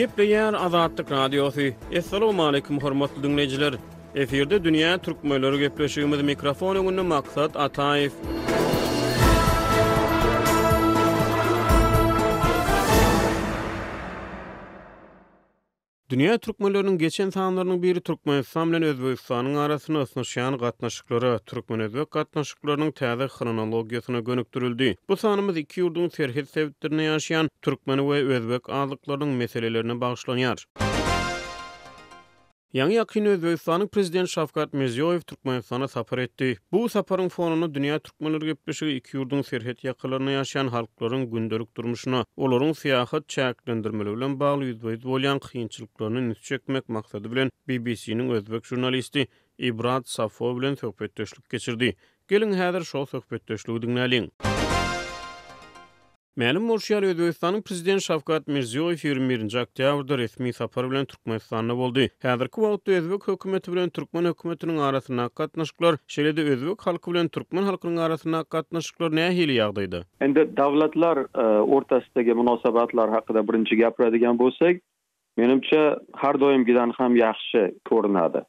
Gepleýär Azatlyk Radiosy. Assalamualaikum hormatly diňleýjiler. Efirde dünýä türkmenleri gepleşigimiz mikrofon öňünde Maksat Ataýew. Dünýä türkmenleriniň geçen sanlarynyň biri Türkmenistan bilen Özbegistanyň arasynda ysnyşýan gatnaşyklara, türkmen-özbek gatnaşyklarynyň täze hronologiýasyna gönükdirildi. Bu sanymyz iki ýurduň serhet sebitlerinde ýaşaýan türkmen we özbek azlyklarynyň meselelerine bagyşlanýar. Ýaňy-ýakynda Özbegistanyň Prezidenti Şawkat Mirziýoýew Türkmenistana sapar etdi. Bu saparyň fonunda Dünýä türkmenleri gepleşigi iki ýurduň serhet ýakalarynda ýaşaýan halklaryň gündelik durmuşyna, olaryň syýahat çäklendirmeleri bilen bagly ýüzbe-ýüz bolýan kynçylyklaryna üns çekmek maksady bilen BBC-niň özbek žurnalisti Ibrat Safo bilen söhbetdeşlik geçirdi. Geliň, häzir şol söhbetdeşligi diňläliň. Mälim bolşy ýaly, Özbegistanyň Prezidenti Şawkat Mirziýoýew 21-nji oktýabrda resmi sapar bilen Türkmenistanda boldy. Häzirki wagtda özbek hökümeti bilen türkmen hökümetiniň arasyndaky gatnaşyklar, şeýle-de özbek halky bilen türkmen halkynyň arasyndaky gatnaşyklar nähili ýagdaýda? Endi döwletler ortasidagi munosabatlar hakida birinji gapiradigan bo'lsak, menimcha har doimgidan ham yaxshi ko'rinadi.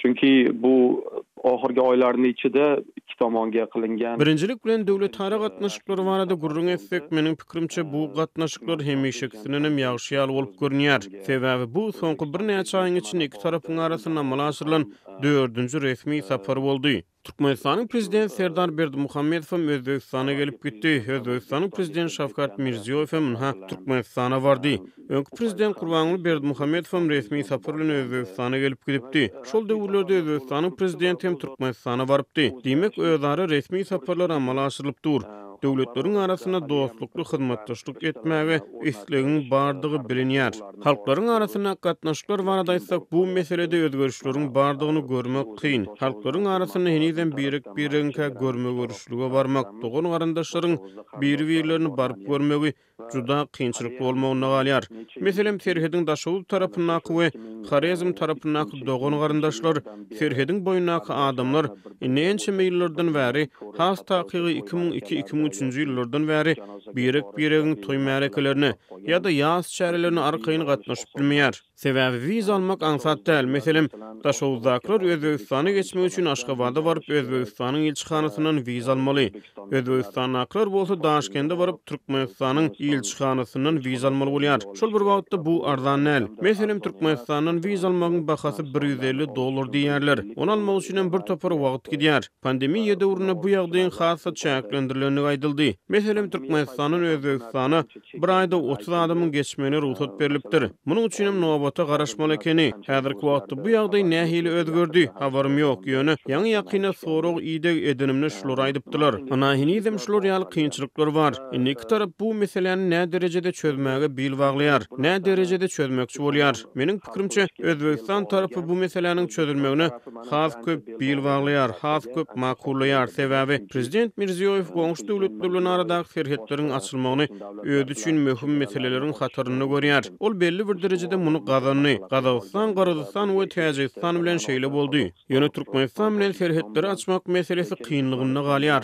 Çünki bu ohirgi oýlaryň içide iki tomonga qilingan. Birinjilik bilen döwletara gatnaşyklary barada gürrüň etsek, meniň pikirimçe bu gatnaşyklar hemişekisindenem ýagşy ýaly bolup görünýär. Sebäbi bu soňky birnäçe aýyň içinde iki tarapyň arasynda amala aşyrylan dördünji resmi sapar boldy. Türkmenistanyň Prezidenti Serdar Berdimuhamedowam Özbegistana gelip gitdi. Özbegistanyň Prezidenti Şawkat Mirziýoýewem ynha, Türkmenistana bardy. Öňki Prezident Gurbanguly Berdimuhamedowam resmi sapar bilen Özbegistana gelip gidipdi. Şol döwürlerde Özbegistanyň Prezidenti hem Türkmenistana barypdy. Diýmek, özara resmi saparlar amala aşyrylyp dur. Döwletleriň arasynda dostlukly hyzmatdaşlyk etmäge islegiň bardygy bilinýär. Halklaryň arasyndaky gatnaşyklar barada aýtsak, bu meselede özgerişleriň bardygyny görmek kyn. Halklaryň arasynda henizem birek-biregiňkä görme-görüşlige barmak, dogan-garyndaşlaryň biri-birlerini baryp görmegi juda kynçylykly bolmagynda galýar. Meselem, serhediň Daşoguz tarapyndaky we Horezm tarapyndaky dogan-garyndaşlar, serhediň boýundaky adamlar indi ençeme ýyllardan bäri, has takygy 2002, 2003-nji ýyllardan bäri birek-biregiň toý-märekelerine ýa-da ýas çärelerine arkaýyn gatnaşyp bilmeýär. Sebäbi wiza almak aňsat däl. Meselem, Daşoguzdakylar Özbegistana geçmek üçin Aşgabada baryp, Özbegistanyň ilçihanasyndan wiza almaly. Özbegistandakylar bolsa Daşkende baryp, Türkmenistanyň ilçihanasyndan wiza almaly bolýar. Şol bir wagtda bu arzan däl. Meselem, Türkmenistandan wiza almagyň bahasy 150 dollar diýýärler. Ony almak üçinem bir topar wagt gidýär. Pandemiýa döwründe bu ýagdaýyň has-da çäklendirilendigi aýdyldy. Meselem, Türkmenistandan Özbegistana Bir aýda 30 adamyň geçmegine rugsat berlipdir. Munuň üçinem nobata garaşmaly ekeni. Häzirki wagtda bu ýagdaý nähili özgerdi, habarym ýok, ýöne ýaňy-ýakynda sorag-ideg edenimde şulary aýdypdylar. Ynha, henizem şular ýaly kynçylyklar bar. Indi iki tarap bu meseläni näderejede çözmäge bil baglaýar, näderejede çözmekçi bolýar. Meniň pikirimçe, Özbegistan tarapy bu meseläniň çözülmegine has köp bil baglaýar, has köp makullaýar, sebäbi prezident Mirziýoýew goňşy döwletler bilen aradaky serhetleriň açylmagyny özi üçin möhüm meseleleriň hatarynda görýär. Ol belli bir derejede muny gazandy. Gazagystan, Gyrgyzystan we Täjigistan bilen şeýle boldy. Ýöne Türkmenistan bilen serhetleri açmak meselesi kynlygynda galýar.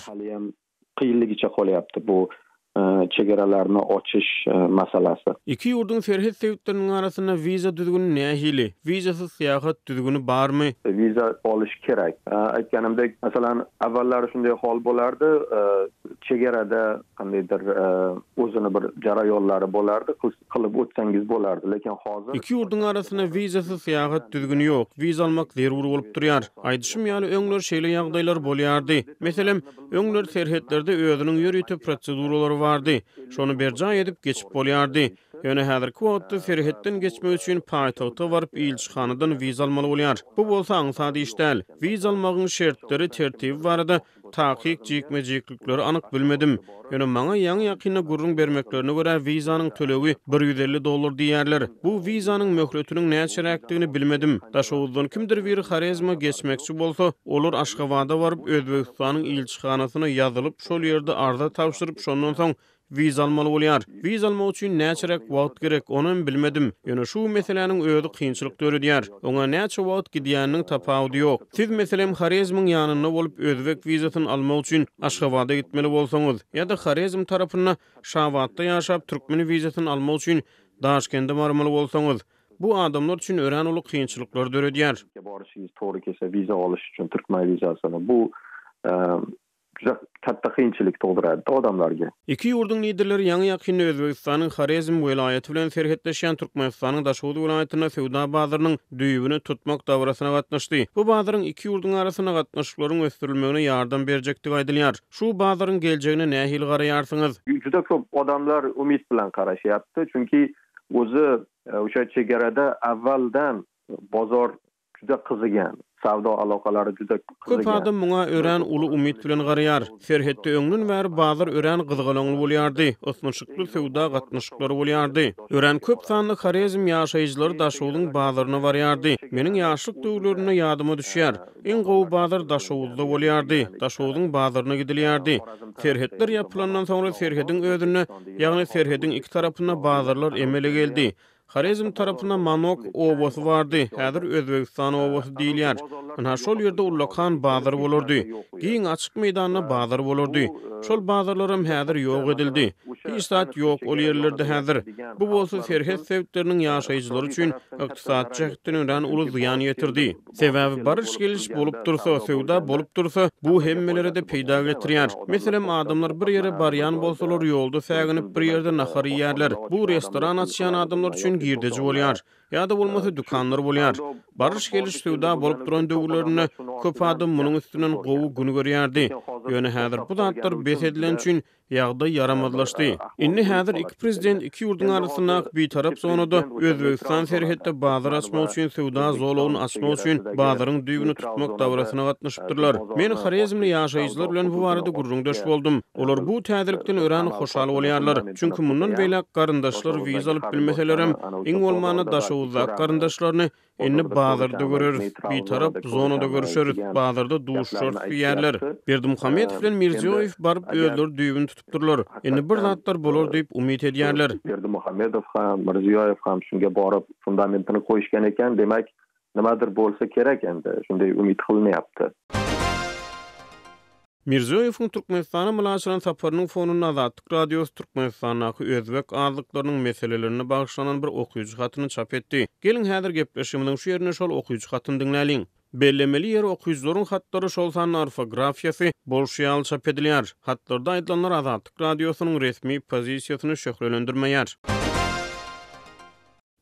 Kynlygyça bolýapdy bu çegeralaryny oçuş masalasy. Iki ýurduň serhet sebitleriniň arasynda wiza düzgüni nähili? Wizasyz syýahat düzgüni barmy? Wiza oliş kerek. Aýtganymdek, masalan, awwallary şunday hol bolardy, çegerada kandaýdyr uzyn bir jaraýollary bolardy, kylyp ötseňiz bolardy, lekin hozir. Iki ýurduň arasynda wizasyz syýahat düzgüni ýok, wiza almak zerur bolup durýar. Aýdyşym ýaly, öňler şeýle ýagdaýlar bolýardy. Meselem, öňler serhetlerde özüniň ýörite proseduralary bardy, şony berjaý edip geçip bolýardy. Ýöne häzirki wagtda serhetden geçmek üçin paýtagta baryp ilçihanadan wiza almaly bolýar. Bu bolsa aňsat iş däl. Wiza almagyň şertleri, tertibi barada Takyk jikme-jiklikleri anyk bilmedim. Ýöne maňa ýaňy-ýakynda gürrüň bermeklerine görä wizanyň tölegi 150 dollar diýýärler. Bu wizanyň möhletiniň näçeräkdigini bilmedim. Daşoguzdan kimdir biri Horezme geçmekçi bolsa, olar Aşgabada baryp Özbegistanyň ilçihanasyna ýazylyp, şol ýerde arza tabşyryp, şondan soň Wiza almaly bolýar. Wiza almak üçin näçeräk wagt gerek, onam bilmedim. Ýöne şu meseläniň özi kynçylyk döredýär. Oňa näçe wagt gidýäniniň tapawudy ýok. Siz, meselem, Horezmiň ýanynda bolup, özbek wizasyny almak üçin Aşgabada gitmeli bolsaňyz, ýa-da Horezm tarapynda Şabatda ýaşap, türkmen wizasyny almak üçin. Daşkende barmaly bolsaňyz. Bu adamlar üçin örän uly kynçylyklary döredýär. Boryşyňyz tory kelse wiza alyş üçin türkmen wizasyny bu juda katta kynçylyk tugdurady odamlarga. Iki ýurduň liderleri ýaňy-ýakynda Özbegistanyň Horezm welaýaty bilen serhetleşýän Türkmenistanyň Daşoguz welaýatynda söwda bazarynyň düýbüni tutmak dabarasyna gatnaşdy. Bu bazaryň iki ýurduň arasynda gatnaşyklaryň ösdürilmegine ýardam berjekdigi aýdylýar. Şu bazaryň geljegine nähili garaýarsyňyz? Juda köp odamlar umyt bilen garaşýardy, çünki Özi o'sha chegarada avvaldan bozor juda qizigan, savdo aloqalari juda Köp qizigan. adam muňa örän uly umyt bilen garaýar. Serhetde öňden bäri bazar örän gyzgalaňly bolýardy, ysnyşykly söwda gatnaşyklary bolýardy. Örän köp sanly Horezm ýaşaýjylary Daşogzuň bazaryna barýardy. Meniň ýaşlyk döwürlerimde ýadyma düşýär. Iň gowy bazar Daşoguzda bolýardy. Daşogzuň bazaryna gidilýärdi. Serhetler ýapylandan soňra serhediň özünde, ýagny serhediň iki tarapynda bazarlar emele geldi. Horezm tarapynda Manok obasy bardy, häzir Özbegistan obasy diýilýär. Ynha, şol ýerde ullakan bazar bolardy. Giň açyk meýdanda bazar bolardy. Şol bazarlaram häzir ýok edildi. Hiç zat ýok ol ýerlerde häzir. Bu bolsa serhet sebitleriniň ýaşaýjylary üçin ykdysady jähtden örän uly zyýan ýetirdi. Sebäbi baryş-geliş bolup dursa, söwda bolup dursa, bu hemmelere-de peýda getirýär. Meselem, adamlar bir ýere barýan bolsalar, ýolda säginip, bir ýerde nahar iýýärler. Bu restoran açýan adamlar üçin girdeji bolýar. Ýa-da bolmasa dükanlar bolýar. Baryş-geliş söwda bolup duran döwürlerinde köp adam munuň üstünden gowy gün görýärdi. Ýöne häzir bu zatlar bes edileni üçin Ýagdaý ýaramazlaşdy. Indi häzir iki prezident iki ýurduň arasyndaky bitarap zonada Özbegistan serhetde bazar açmak üçin söwda zolagyny açmak üçin bazaryň düýbüni tutmak dabarasyna gatnaşypdyrlar. Men horezmli ýaşaýjylar bilen bu barada gürrüňdeş boldum. Olar bu täzelikden örän hoşal bolýarlar. Çünki mundan beýläk garyndaşlar wiza alyp bilmeselerem, iň bolmanda Daşoguzdaky garyndaşlaryny Indi bazarda göreris, bitarap zonada görüşeris, bazarda duşuşarys diýýärler. Berdimuhamedow bilen Mirziýoýew baryp özleri düýbüni tutupdyrlar. Indi bir zatlar bolar diýip umyt edýärler. Berdimuhamedow ham, Mirziýoýew ham şunga baryp fundamentini goýuşgan eken, demek nimadir bolsa kerek endi, şunday umyt qilinayapti. Mirziýoýewiň Türkmenistana amala aşyran saparynyň fonunda Azatlyk Radiosy Türkmenistandaky özbek azlyklarynyň meselelerine bagyşlanan bir okyjy hatyny çap etdi. Geliň häzir gepleşigimiziň şu ýerinde şol okyjy hatyny diňläliň. Bellemeli ýeri okyjylaryň hatlary şol sanda orfografiýasy bolşy ýaly çap edilýär. Hatlarda aýdylanlar Azatlyk Radiosynyň resmi pozisiýasyny şöhlelendirmeýär.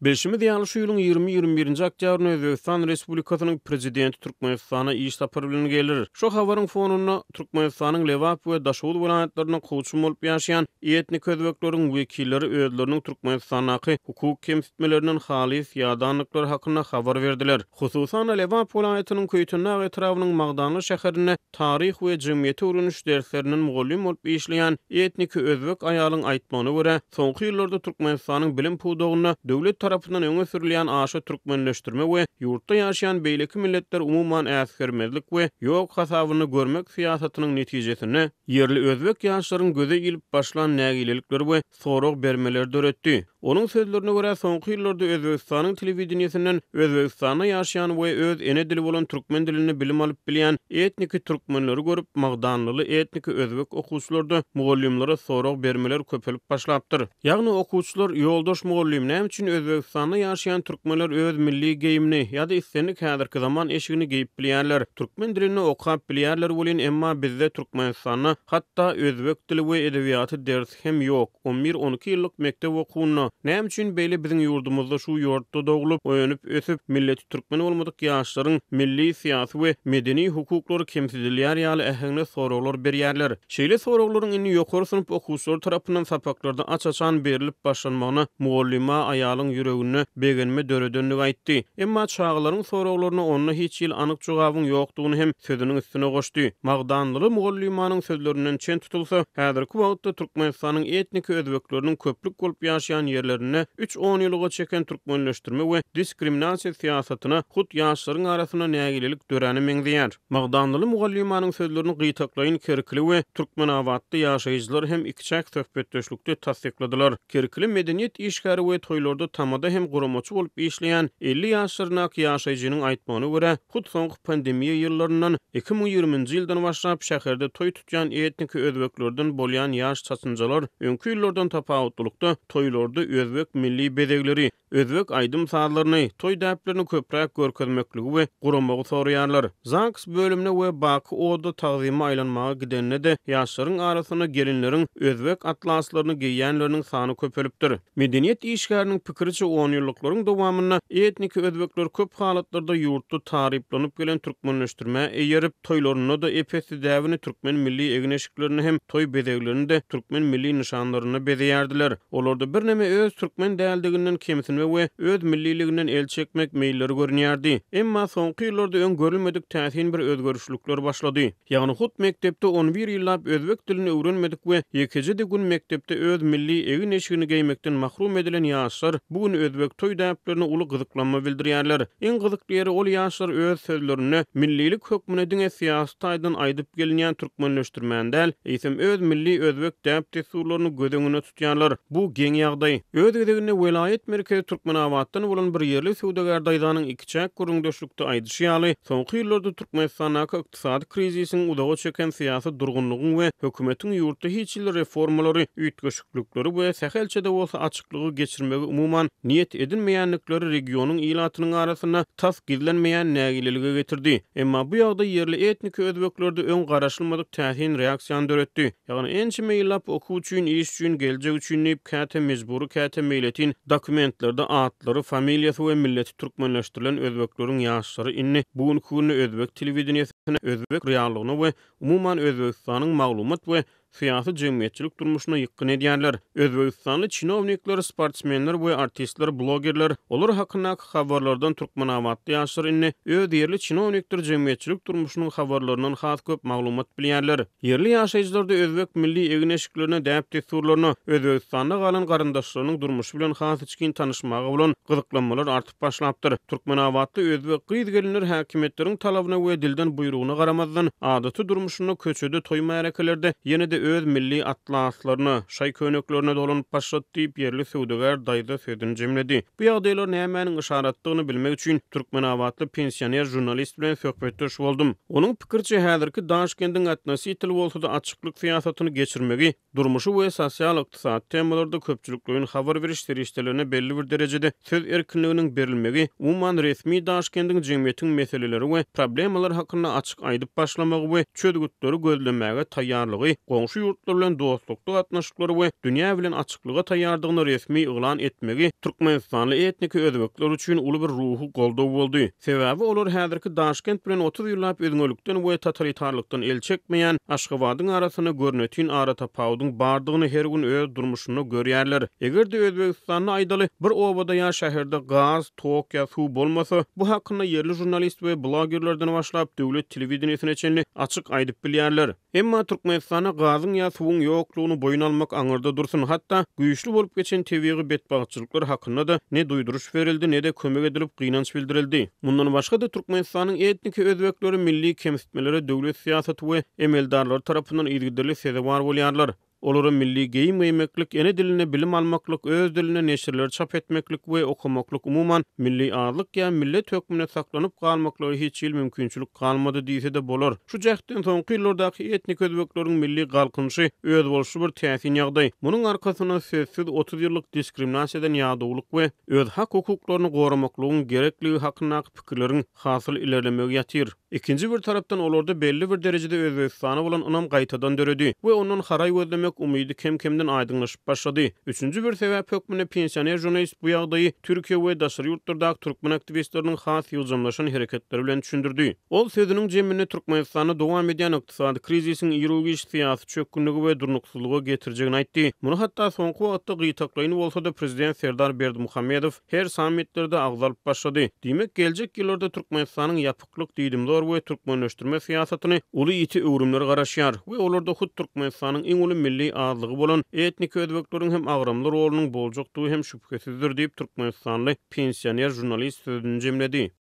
Bilşimiz ýaly, şu ýylyň ýigrimi-ýigrimi birinji oktýabrynda Özbegistan Respublikasynyň Prezidenti Türkmenistana iş sapary bilen geler. Şu habaryň fonunda, Türkmenistanyň Lebap we Daşoguz welaýatlarynda kowçum bolup ýaşaýan etnik özbekleriň wekilleri özleriniň Türkmenistandaky hukuk kemsitmelerinden halys ýadandyklary hakynda habar berdiler. Hususan-da, Lebap welaýatynyň Köýtendag etrabynyň Magdanly şäherinde taryh we jemgyýeti öwreniş derslerinden mugallym bolup işleýän etniki özbek aýalyň aýtmagyna görä, soňky ýyllarda Türkmenistanyň bilim pudagynda döwlet tarapyndan öňe sürülýän aşa türkmenleşdirme we ýurtda ýaşaýan beýleki milletleri umuman äsgermezlik we ýok hasabynda görmek syýasatynyň netijesinde, ýerli özbek ýaşlaryň göze ilip başlan nägilelikleri we sorag bermeleri döretdi. Onuň sözlerine görä, soňky ýyllarda Özbegistanyň telewideniýesinden Özbegistanda ýaşaýan we öz ene dili bolan türkmen dilinde bilim alyp bilýän etniki türkmenleri görüp, magdanlyly etniki özbek okuwçylarda mugallymlara sorag bermeler köpelip başlapdyr. Ýagny okuwçylar, Ýoldaş mugallym, näme üçin Özbegistanda ýaşaýan türkmenler öz milli geýimini ýa-da islendik häzirki zaman eşigini geýip bilýärler, türkmen dilinde okap bilýärler welin, emma bizde Türkmenistanda hatda özbek dili we edebiýaty dersi hem ýok, on bir, on iki ýyllyk mekdep okuwynda, näme üçin beýle biziň ýurdumyzda şu ýurtda doglup, oýanyp ösüp, milleti türkmen bolmadyk ýaşlaryň milli, syýasy we medeni hukuklary kemsidilýär ýaly äheňde soraglar berýärler. Şeýle soraglaryň indi ýokary synp okuwçylary tarapyndan sapaklarda aç-açan berlip başlanmagyna mugallyma aýalyň ýüreginde begenme döredendigi aýtdy. Emma çagalaryň soraglaryna onda hiç hili anyk jogabyň ýokdugyny hem sözüniň üstüne goşdy. Magdanlyly mugallymanyň sözlerinden çen tutulsa, häzirki wagtda Türkmenistanyň etniki özbekleriniň köplük bolup ýaşaýan ýerlerinde üç onýyllyga çeken türkmenleşdirme we diskriminasiýa syýasatyna hut ýaşlaryň arasynda nägilelik döräne meňzeýär. Magdanlyly mugallymanyň sözlerini gytaklaýyn kerkili we türkmenabatly ýaşaýjylar hem ikiçäk söhbetdeşlikde tassykladylar. Kerkili medeniýet işgäri we toýlarda tamada hem guramaçy bolup işleýän 50 ýaşlaryndaky ýaşaýjynyň aýtmagyna görä, hut soňky pandemiýa ýyllaryndan, 2020-nji ýyldan başlap şäherde toý tutýan etniki özbeklerden bolýan ýaş çatynjalar öňki ýyllardan tapawutlylykda toýlarda. özbek milli bezegleri, özbek aýdym-sazlaryny, toý däplerini köpräk görkezmekligi we guramagy soraýarlar. ZAGS bölümine we Baky oda tagzyma aýlanmaga gidende-de, ýaşlaryň arasynda gelinleriň özbek atlaslaryny geýýänleriniň sany köpelipdir. Medeniýet işgäriniň pikiriçe, onýyllyklaryň dowamynda etniki özbekler köp halatlarda ýurtda taryplanyp gelen türkmenleşdirmä eýerip, toýlarynda-da ep-esli däbini türkmen milli egin-eşiklerini hem toý bezeglerini-de türkmen milli nyşanlarynda bezeýärdiler. Olarda birneme öz türkmen däldiginden kemsinme we öz milliliginden el çekmek meýilleri görünýärdi. Emma soňky ýyllarda öň görülmedik täsin bir özgerişlikler başlady. Ýagny hut mekdepde on bir ýyllap özbek dilini öwrenmedik we ýekeje-de gün mekdepde öz milli egin-eşigini geýmekden mahrum edilen ýaşlar bu gün özbek toý däplerine uly gyzyklanma bildirýärler. Iň gyzykly ýeri ol ýaşlar öz sözlerinde millilik hökmünde diňe syýasy taýdan aýdyp gelinýän türkmenleşdirmäni däl, eýsem öz milli özbek däp-dessurlaryny göz öňünde tutýarlar. Bu geň ýagdaý. Öz gezeginde welaýat merkezi Türkmenabatdan bolan bir ýerli söwdagär daýzanyň ikiçäk gürrüňdeşlikde aýdyşy ýaly, soňky ýyllarda Türkmenistandaky ykdysady krizisiň, uzaga çeken syýasy durgunlygyň we hökümetiň ýurtda hiç hili reformalary, üýtgeşiklikleri we sähelçe-de bolsa açyklygy geçirmegi umuman niýet edinmeýändikleri regionyň ilatynyň arasynda tas gizlenmeýän nägilelige getirdi. Emma bu ýagdaý ýerli etniki özbeklerde öň garaşylmadyk täsin reaksiýany döretdi. Ýagny ençeme ýyllap okuw üçin, iş üçin, geljek üçin diýip, käte mejbury, käte meýletin dokumentlerde atlary, familiýasy we milleti türkmenleşdirilen özbekleriň ýaşlary indi bu günki günde özbek telewideniýesine, özbek reallygyna we umuman Özbegistanyň maglumat we syýasy-jemgyýetçilik durmuşyna ýykgyn edýärler. Özbegistanly çinownikler, sportsmenler we artistler, blogerler, olar hakyndaky habarlardan türkmenabatly ýaşlar indi öz ýerli çinownikdir jemgyýetçilik durmuşynyň habarlaryndan has köp maglumat bilýärler. Ýerli ýaşaýjylarda özbek milli egin-eşiklerine, däp-dessurlaryna, Özbegistanda galan garyndaşlarynyň durmuşy bilen has içgin tanyşmaga bolan gyzyklanmalar artyp başlapdyr. Türkmenabatly özbek gyz-gelinler häkimiýetleriň talabyna we dilden buýrugyna garamazdan, adaty durmuşynda köçede, toý-märekelerde ýene-de öz milli atlaslaryna, şaý-köýneklerine dolanyp başlady diýip, ýerli söwdagär daýza sözüni jemledi. Bu ýagdaýlar nämäniň yşaratdygyny bilmek üçin türkmenabatly pensioner žurnalist bilen söhbetdeş boldum. Onuň pikiriçe, häzirki Daşkendiň otnositel bolsa-da açyklyk syýasatyny geçirmegi durmuşy we sosial-ykdysady temalarda köpçülikleýin habar beriş serişdelerine belli bir derejede söz erkinliginiň berilmegi, umuman resmi Daşkendiň jemgyýetiň meseleleri we problemalary hakynda açyk aýdyp başlamagy we çözgütleri gözlemäge taýýarlygy, goňşy ýurtlar bilen dostlukly gatnaşyklary we dünýä bilen açyklyga taýýardygyny resmi yglan etmegi türkmenistanly etniki özbekler üçin uly bir ruhy goldaw boldy. Sebäbi olar häzirki Daşkent bilen 30 ýyllap üzňelikden we totalitarlykdan el çekmeýän Aşgabadyň arasynda görnetin aratapawudyň bardygyny her gün öz durmuşynda görýärler. Eger-de Özbegistanda aýdaly, bir obada ýa şäherde gaz, tok ýa suw bolmasa, bu hakynda ýerli žurnalist we blogerlerden başlap döwlet telewideniýesine çenli açyk aýdyp bilýärler. Emma Türkmenistanda gazyň ýa suwuň ýoklugyny boýun almak aňyrda dursun, hatda güýçli bolup geçen tebigy betbagtçylyklar hakynda-da ne duýduryş berildi, ne-de kömek edilip gynanç bildirildi. Mundan başga-da, Türkmenistanyň etniki özbekleri milli kemsitmelere döwlet syýasaty we emeldarlary tarapyndan yzygiderli sezewar bolýarlar. Olara milli geýim geýmeklik, ene dilinde bilim almaklyk, öz dilinde neşirleri çap etmeklik we okamaklyk umuman, milli azlyk ýa millet hökmünde saklanyp galmaklyga hiç hili mümkinçilik galmady diýse-de bolar. Şu jähtden soňky ýyllardaky etnik özbekleriň milli galkynyşy özboluşly bir täsin ýagdaý. Munuň arkasynda sözsüz 30 ýyllyk diskriminasiýadan ýadawlyk we öz hak-hukuklaryny goramaklygyň gerekligi hakyndaky pikirleriň hasyl ilerlemegi ýatyr. Ikinji bir tarapdan olarda belli bir derejede Özbegistana bolan ynam gaýtadan döredi we ondan haraý gözlemek umydy kem-kemden aýdyňlaşyp başlady. Üçünji bir sebäp hökmünde pensioner žurnalist bu ýagdaýy Türkiýe we daşary ýurtlardaky türkmen aktiwistleriniň has ýygjamlaşan hereketleri bilen düşündirdi. Ol sözüniň jeminde Türkmenistanda dowam edýän ykdysady krizisiň iru-giç syýasy çökgünlige we durnuksyzlyga getirjegini aýtdy. Muny hatda soňky wagtda gytaklaýyn bolsa-da prezident Serdar Berdimuhamedow her sammitlerde agzalyp başlady. Diýmek, geljek ýyllarda Türkmenistanyň ýapyklyk, diýdimzor we türkmenleşdirme syýasatyny uly ýiti öwrümler garaşýar we olarda hut Türkmenistanyň iň uly milli azlygy bolan etniki özbekleriň hem agramly rolunyň boljakdygy hem şübhesizdir diýip, türkmenistanly pensioner žurnalist sözüni jemledi.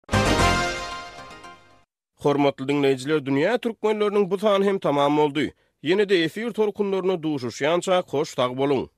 Hormatly diňleýjiler, Dünýä türkmenleriniň bu sany hem tamam boldy. Ýene-de efir tolkunlarynda duşuşýançak hoş sag boluň!